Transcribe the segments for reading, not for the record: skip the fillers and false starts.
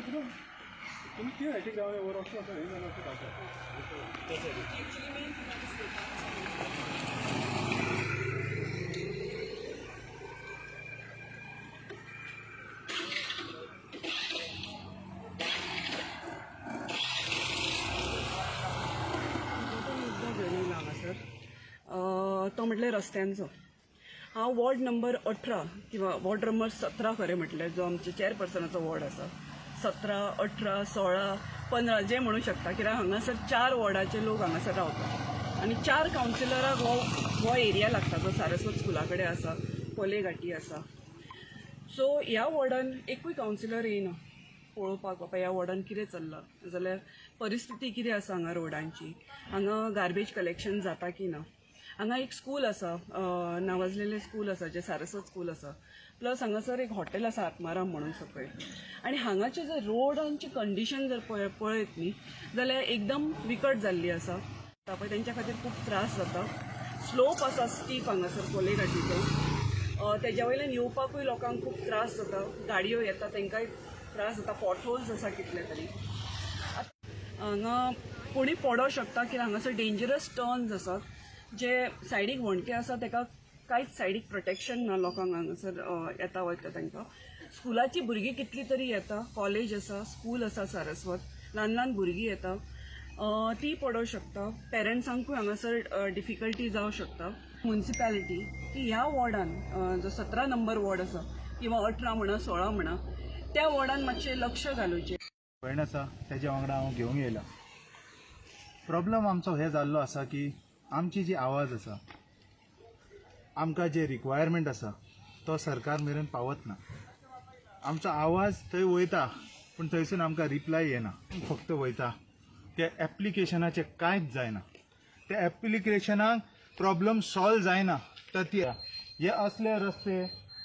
तुमी कितें हायटीक रावले हो रस्तो आसा हे जाल्यार Actually main तुका दिसता. तो मुद्दो घेवन येयला हांगासर, तो म्हटल्यार रस्त्यांचो. हांव वॉर्ड नंबर 18 किंवा वॉर्ड नंबर 17, खरें म्हटल्यार जो आमचे चेअरपर्सनाचो वॉर्ड आसा, 17, 18, 16, 15 जे म्हणू शकता, कित्याक हांगासर चार वॉर्डाचे लोक हांगासर रावता आनी चार कावन्सिलराक हो हो एरिया लागता जो सारस्वत स्कुला कडेन आसा, कोले घाटी आसा. सो ह्या वॉर्डान एकूय कावन्सिलर येयना पळोवपाक, बाबा ह्या वॉर्डान कितें चल्लां जाल्यार परिस्थिती कितें आसा हांगा रोडांची, हांगा गार्बेज कलेक्शन जाता की ना. हांगा एक स्कूल आसा, नावाजलेलें स्कूल आसा, जें सारस्वत स्कूल आसा. प्लस हांगासर एक हॉटेल आसा आत्माराम म्हणून सकयल. आनी हांगाचे जर रोडांची कंडिशन जर पळयत न्ही जाल्यार एकदम विकट जाल्ली आसा. पळय तेंच्या खातीर खूब त्रास जाता. स्लोप आसा स्टीप हांगासर कोले घाटीचो, तेज्या वयल्यान येवपाकूय लोकांक खूब त्रास जाता. गाडयो येता तांकांय त्रास जाता. पॉटहोल्स आसा कितले तरी. हांगा कोणी पडोंक शकता कित्याक हांगासर डेंजरस टर्न्स आसात. जे सायडीक व्हणके आसा ताका कांयच सायडीक प्रोटेक्शन ना. लोकांक हांगासर येता वयता तांकां, स्कुलाची भुरगीं कितलीं तरी येता. कॉलेज आसा, स्कूल आसा सारस्वत, ल्हान ल्हान भुरगीं येता, ती पडोंक शकता. पेरंट्सांकूय हांगासर डिफिकल्टी जावं शकता. मुन्सिपॅलिटी की ह्या वॉर्डान, जो 17 नंबर वॉर्ड आसा किंवा 18 म्हणा, 16 म्हणा, त्या वॉर्डान मातशें लक्ष घालुचें. भयण आसा, तेज्या वांगडा हांव घेवंक येयला. प्रॉब्लम आमचो हे जाल्लो आसा की आमची जी आवाज आसा, आमकां जे रिक्वायरमेंट आसा तो सरकार मेरेन पावत ना. आमचो आवाज थंय वयता पूण थंयसून आमकां रिप्लाय येना. फक्त वयता त्या एप्लिकेशनाचें कांयच जायना. त्या एप्लिकेशनाक प्रॉब्लम सॉल्व जायना. तर ती हे असले रस्ते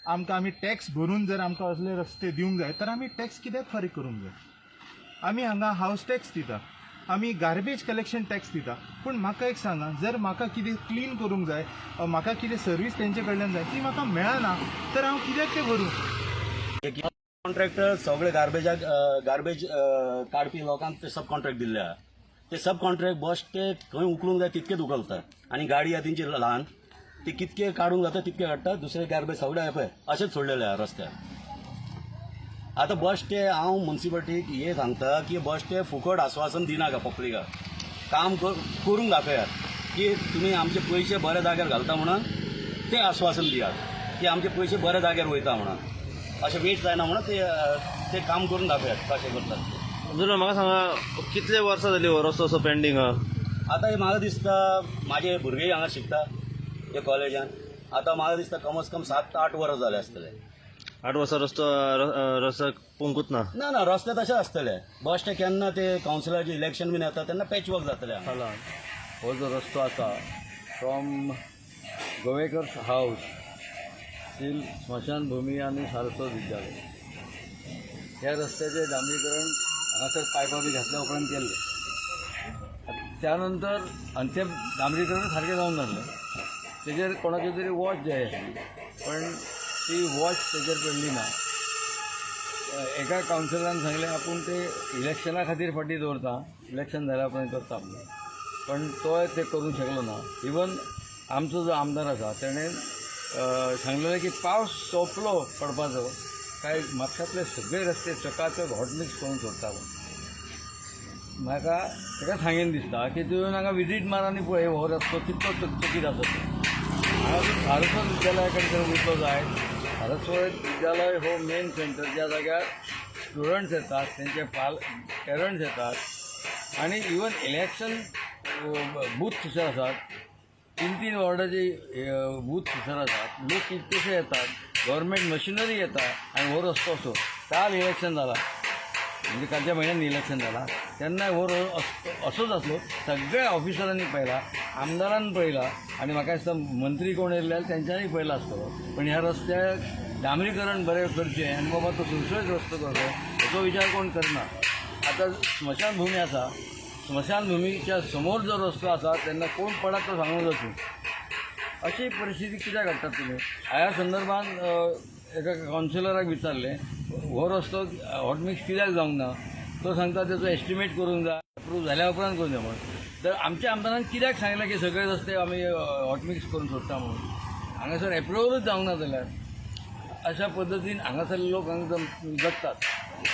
आमकां, आमी टॅक्स भरून जर आमकां असले रस्ते दिवंक जाय तर आमी टॅक्स कित्याक फारीक करूंक जाय? आमी हांगा हावस टॅक्स दिता, आमी गार्बेज कलेक्शन टॅक्स दिता, पूण म्हाका एक सांगा, जर म्हाका कितें क्लीन करूंक जाय, म्हाका कितें सर्वीस तेंचे कडल्यान जाय, ती म्हाका मेळना तर हांव कित्याक तें भरूं? कॉन्ट्रॅक्टर सगळे गार्बेजाक, गार्बेज काडपी लोकांक ते सब कॉन्ट्रॅक्ट दिल्ले आहा. ते सब कॉन्ट्रॅक्ट बश्टे खंय उखलूंक जाय तितकेच उखलता आनी गाडी आहा तेंची ल्हान, ती कितके काडूंक जाता तितके काडटा. दुसरे गार्बेज सगळे पळय अशेंच सोडलेले आहा रस्त्यार. आतां बश्टे हांव मुन्सिपालिटीक हे सांगता की बश्टे फुकट आस्वासन दिनाका. पब्लिकाक काम करूंक दाखयात की तुमी आमचे पयशे बऱ्या जाग्यार घालता म्हणून. ते आस्वासन दियात की आमचे पयशे बऱ्या जाग्यार वयता म्हणून, अशें वेस्ट जायना म्हणून. ते ते काम करून दाखयात कशें करतात ते. जुना, म्हाका सांगा, कितले वर्सां जाली हो रस्तो असो पेंडींग आहा? आतां हे म्हाका दिसता, म्हाजे भुरगे हांगा शिकता हे कॉलेजान. आतां म्हाका दिसता कमस कम 7-8 वर्सां जाले आसतले. 8 वर्सां रस्तो रस्तो पोंकूच ना? ना ना, रस्ते तशें आसतले. बश्टे केन्ना ते कावन्सिलाचे इलेक्शन बीन येता तेन्ना पॅच वर्क जातलें हांगा. सालान हो जो रस्तो आसा, फ्रॉम गोवेकर्स हावस टील स्मशानभूमी आनी सारस्वत विद्यालय, ह्या रस्त्याचें डांबरीकरण हांगासर पायपां बी घातल्या उपरांत केल्लें. त्या नंतर आनी तें डांबरीकरण सारकें जावन नासलें. तेजेर कोणाची तरी वॉच जाय आसली, पण ती वॉच तेजेर पडली ना. एका कावन्सिलरान सांगलें आपूण ते इलेक्शना खातीर फाटीं दवरता, इलेक्शन जाल्या उपरांत करता म्हणून, पण तोय ते करूंक शकलो ना. इवन आमचो जो आमदार आसा तेणें सांगलेलें की पावस सोंपलो पडपाचो काय म्हापशांतले सगळे रस्ते चकाचक हॉटमिक्स करून सोडटा म्हणून. म्हाका ताका सांगीन दिसता की तूं येवन हांगा विजीट मार आनी पळय हो रस्तो कितलो चकचकीत आसा तो. हांगा तूं सारस्वत विद्यालया कडेन जर वयतलो जायत, सारस्वत विद्यालय हो मेन सेंटर, ज्या जाग्यार स्टुडंट्स येतात, तेंचे पेरंट्स येतात आनी इवन इलेक्शन बूथ थंयसर आसात. तीन तीन वॉर्डाचे बूथ थंयसर आसात. लोक कितकेशे येतात, गव्हर्मेंट मशिनरी येता आनी हो रस्तो असो. काल इलेक्शन जाला, म्हणजे कालच्या म्हयन्यान इलेक्शन जाला, तेन्ना हो असोच आसलो. सगळ्या ऑफिसरांनी पळयला, आमदारान पळयला आनी म्हाका दिसता मंत्री कोण येयले जाल्यार तेंच्यांनी पळयला आसतलो. पण ह्या रस्त्याक डांबरीकरण बरें करचें आनी बाबा तो सुळसुळीत रस्तो करचो हेचो विचार कोण करना. आतां स्मशानभूमी आसा, स्मशानभूमीच्या समोर जो रस्तो आसा तेन्ना कोण पडत तो सांगूंक जाता. अशी परिस्थिती कित्याक हाडटात तुमी? ह्या संदर्भान एका कावन्सिलराक विचारलें, हो रस्तो हॉटमिक्स कित्याक जावंक ना? तो सांगता तेचो एस्टिमेट करूंक जाय, अप्रूव जाल्या उपरांत करूंक जाय म्हणून. तर आमच्या आमदारान कित्याक सांगलें की सगळे रस्ते आमी हॉटमिक्स करून सोडटा म्हणून? हांगासर एप्रुवलूच जावंक ना जाल्यार अशा पद्दतीन हांगासरले लोक हांगा जगतात.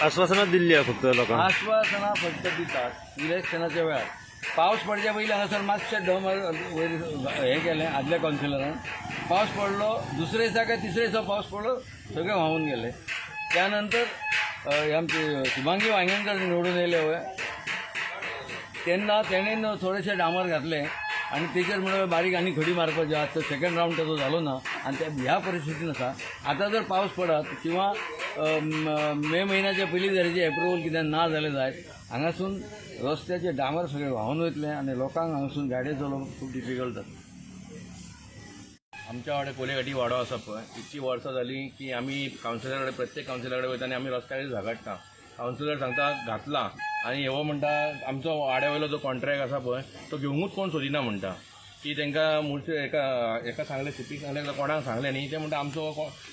आश्वासनां दिल्ली आहा फक्त लोकांक. आश्वासनां फक्त दितात इलेक्शनाच्या वेळार. पावस पडच्या पयलीं हांगासर मातशें डम वयर हें केलें आदल्या कावन्सिलरान. पावस पडलो दुसरे दिसा काय तिसरे दिसा पावस पडलो, सगळें व्हांवून गेलें. त्यानंतर हे आमचे शुभांगी वांयगणकर निवडून येयले वय तेन्ना तेणेन थोडेशे डांबर घातले आनी तेचेर म्हणल्यार बारीक आनी खडी मारपाची आहा. तर सेकंड रावंड ताचो जालो ना आनी त्या ह्या परिस्थितीन आसा. आतां जर पावस पडत किंवा मे म्हयन्याच्या पयलीं जर हेजें एप्रुवल कितें ना जालें जायत, हांगासून रस्त्याचे डांबर सगळे व्हांवून वयतले आनी लोकांक हांगासून गाडयो चलोवंक खूब डिफिकल्ट जातलें. आमच्या वाड्यार कोलेघाटी वाडो आसा पळय, इतकी वर्सां जालीं की आमी कावन्सिलरा कडेन, प्रत्येक कावन्सिलरा कडेन वयता आनी आमी रस्त्या कडेन झगडटा. कावन्सिलर सांगता घातला आनी हो म्हणटा आमचो वाड्या वयलो जो कॉन्ट्रॅक्ट आसा पळय तो घेवंकूच कोण सोदिना म्हणटा की तांकां मुळचे एका एका सांगलें, सीपीक सांगलें, कोणाक सांगलें न्ही, ते म्हणटा आमचो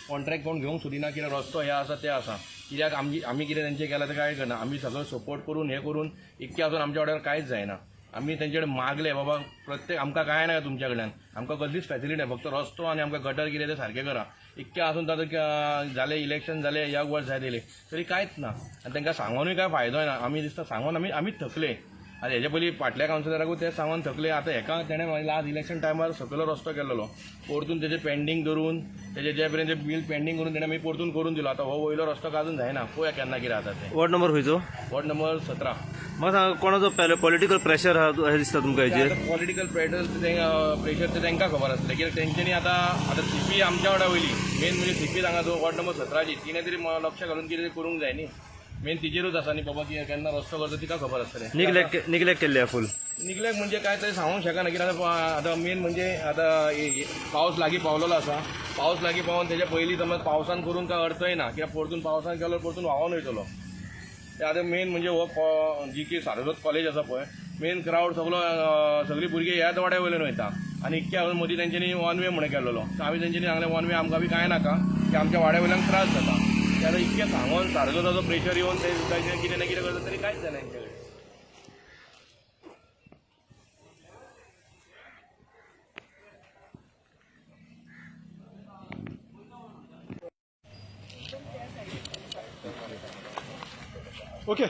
कॉन्ट्रॅक्ट कोण घेवंक सोदिना कित्याक रस्तो हे आसा ते आसा. कित्याक आमी कितें तेंचें केलां तें कांय करना. आमी सगळो सपोर्ट करून हें करून इतकें आसून आमच्या वाड्यार कांयच जायना. आमी तेंचे कडेन मागले, बाबा प्रत्येक आमकां कांय नाका तुमच्या कडल्यान, आमकां कसलीच फॅसिलिटी ना, फक्त रस्तो आनी आमकां गटर कितें तें सारकें करा. इतकें आसून तातूंत जालें इलेक्शन जालें, एक वर्स जायत येयलें तरी कांयच ना. आनी तांकां सांगोनूय कांय फायदो ना. आमी दिसता सांगोन आमीच थकले. आनी हेजे पयलीं फाटल्या कावन्सिलराकूय तें सांगोन थकले. आतां हेका तेणें लास्ट इलेक्शन टायमार सकयलो रस्तो केल्लो, परतून तेजें पेंडींग धरून तेजें जे मेरेन तें बील पेंडींग करून तेणें मागीर परतून करून दिलो. आतां हो वयलो रस्तो काय अजून जायना, पळोवया केन्ना कितें जाता तें. वॉर्ड नंबर खंयचो? Ward number 17. म्हाका सांगा, कोणाचो पॉलिटिकल प्रेशर आहा अशें दिसता तुमकां हेजेर? पॉलिटिकल प्रेशर ते तांकां खबर आसलें कित्याक तेंच्यांनी आतां सीपी आमच्या वाड्या वयली मेन म्हणजे सीपी हांगा जो वॉर्ड नंबर 17ची तिणें तरी लक्ष घालून कितें करूंक जाय न्ही. मेन तिचेरूच आसा न्ही बाबा की केन्ना रस्तो करता तिका खबर आसतलें. निग्लेक्ट केल्ली आहा फूल. निग्लेक्ट म्हणजे काय तरी सांगूंक शकना कित्याक आतां मेन म्हणजे आतां पावस लागीं पावलेलो आसा. पावस लागीं पावून तेच्या पयलीं समज पावसान करून काय अर्थय ना कित्याक परतून पावसान केलो परतून व्हांवून वयतलो. ते आतां मेन म्हणजे हो जी की सारस्वत कॉलेज आसा पळय, मेन क्रावड सगलो सगळीं भुरगीं ह्याच वाड्या वयल्यान वयता आनी इतके हांगा मदीं तेंच्यांनी वन वे म्हणून केल्लो. तर आमी तेंच्यांनी सांगलें वन वे आमकां बी कांय नाका की आमच्या वाड्या वयल्यान त्रास जाता. ते आतां इतकें सांगोन सारस्वताचो प्रेशर येवन ते कितें ना कितें करता तरी कांयच जायना तेंचे कडेन. ओके.